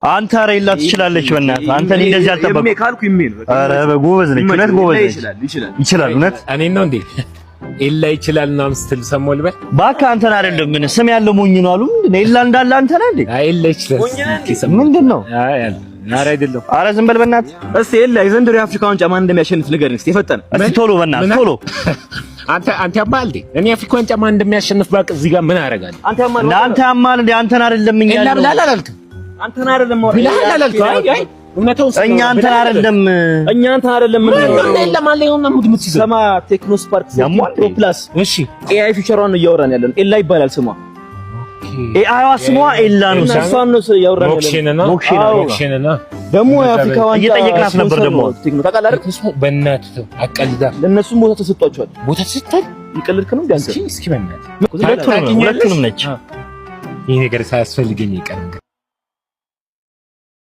አንተ ኧረ ኤላ ትችላለች። በእናትህ አንተ እኔ እንደዚህ አልጠበቅኩም። ይሜ ካልኩ ይሜ ነው። ኧረ በጎበዝ ነች፣ እውነት ጎበዝ ነች። ይችላል ይችላል። ይችላል እውነት። እኔን ነው እንዴ ኤላ ይችላል ምናምን ስትል ሰማሁ ልበል? እባክህ አንተን አይደለም፣ ምን ስም ያለው ሞኝ ነው አሉ። ምንድን ነው ኤላ እንዳለ አንተ ነህ እንዴ? አይ ኤላ ይችላል ስትል ምንድን ነው? አይ አለ ኧረ አይደለም። ኧረ ዝም በል በእናትህ። እስቲ ኤላ የዘንድሮ የአፍሪካ ዋንጫ ማን እንደሚያሸንፍ ንገረን እስቲ የፈጠነ። እስቲ ቶሎ በእናትህ ቶሎ። አንተ ያማል እንዴ? እኔ አፍሪካ ዋንጫ ማን እንደሚያሸንፍ ባቅ እዚህ ጋር ምን አደርጋለሁ? አንተ ያማል። አንተ ያማል እንዴ? አንተን አይደለም እኛ ኤላ ያልነው። ብለሃል አላልክም? አንተን አይደለም ብለሃል አላልክም? አይ አይ እውነታውን እኛ አንተን አይደለም። እኛ አንተን አይደለም። ምን ኤላ ማለት ነው mood የምትይዘው? ሰማ Tecno Spark ያሟል። Pro Plus እሺ። AI feature ሯን ነው እያወራን ያለነው። ኤላ ይባላል ስሟ። AI ዋ ስሟ ኤላ ነው። እሷን ነው እያወራን ያለነው። ሞክሽንና ሞክሽን ነው። ሞክሽንና ደግሞ የአፍሪካ ዋንጫ እየጠየቅናት ነበር ደግሞ። Tecno ታውቃለህ አይደል? በእናትህ ተው፣ አቀልዳ። ለእነሱም ቦታ ተሰጥቷቸዋል። ቦታ ተሰጥቷል። ይቀልድክ ነው እንዴ አንተ? እስኪ እስኪ በእናትህ ሁለቱንም ነች። ይሄ ነገር ሳያስፈልገኝ አይቀርም።